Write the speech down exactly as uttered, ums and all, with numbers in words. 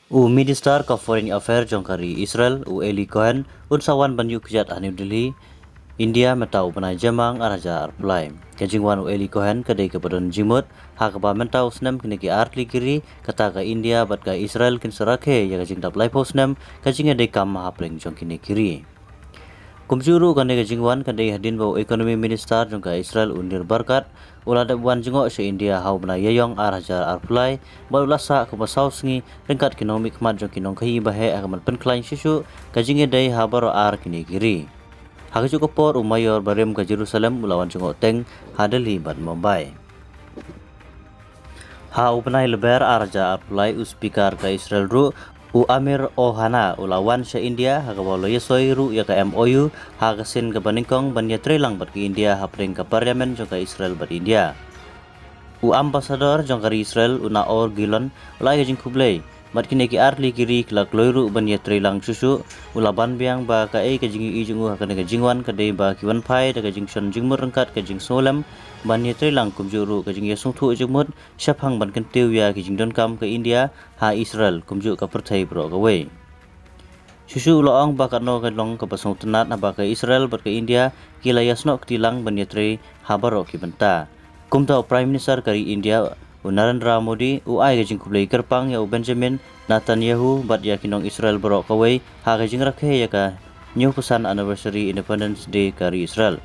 U Minister ka Foreign Affairs jong ka ri Israel, u Eli Cohen, un sa wan ban ïuh kjat ha New Delhi, India, mynta u bnai Jymmang ar hajar arphew lai. Ka jingwan u Eli Cohen ka dei kaba don jingmut, ha kaba mynta u snem kine ki artylli ki ri, kata ka India bad ka Israel kin sa rakhe ïa ka jingdap laiphew snem ka jingïadei kam hapdeng jong kine ki ri. Kumjuh ruh kane ka jingwan ka dei hadien ba u Economy Minister jong ka Israel, u Nir Barkat, u la dep wan jngoh sha India ha u bnai Ïaïong ar hajar arphew lai, bad u la sah kumba saw sngi ryngkat ki nongmihkhmat jong ki nongkhaïi baheh ha ka ban pynkhlaiñ shuh shuh ka jingïadei ha baroh ar kine ki ri. Ha kajuh ka por u Mayor barim ka Jerusalem u la wan jngoh teng ha Delhi bad Mumbai. Ha u bnai Lber ar hajar arphew lai, u Speaker ka Israel ruh, u Amir Ohana, u la wan sha India ha kaba u la ïasoi ruh ïa ka M O U ha ka sien kaba nyngkong ban ïatreilang bad ka India hapdeng ka Parliament jong ka Israel bad India. U Ambassador jong ka ri Israel, u Naor Gilon, u la ai ka jingkhublei bad kine ki artylli ki ri ki la kloi ruh ban ïatreilang shuh shuh. U la ban biang ba kaei ka jingïohi jong u ha kane ka jingwan ka dei ba ki wan phai da ka jingshon jingmut ryngkat ka jingsngewlem ban ïatreilang kumjuh ruh ka jingïasngewthuh jingmut shaphang ban kyntiew ïa ki jingdonkam ka India ha Israel kumjuh ka pyrthei baroh kawei. Shuh shuh u la ong ba kano ka long kaba sngewtynnat haba ka Israel bad ka India ki la ïasnoh kti lang ban ïatrei ha baroh ki bynta. Kumta u Prime Minister ka ri India, u Narendra Modi, u ai ka jingkhublei kyrpang ïa u Benjamin Netanyahu bad ïa ki nong Israel baroh kawei ha ka jingrakhe ïa ka hynñiewphew san anniversary Independence Day ka ri Israel.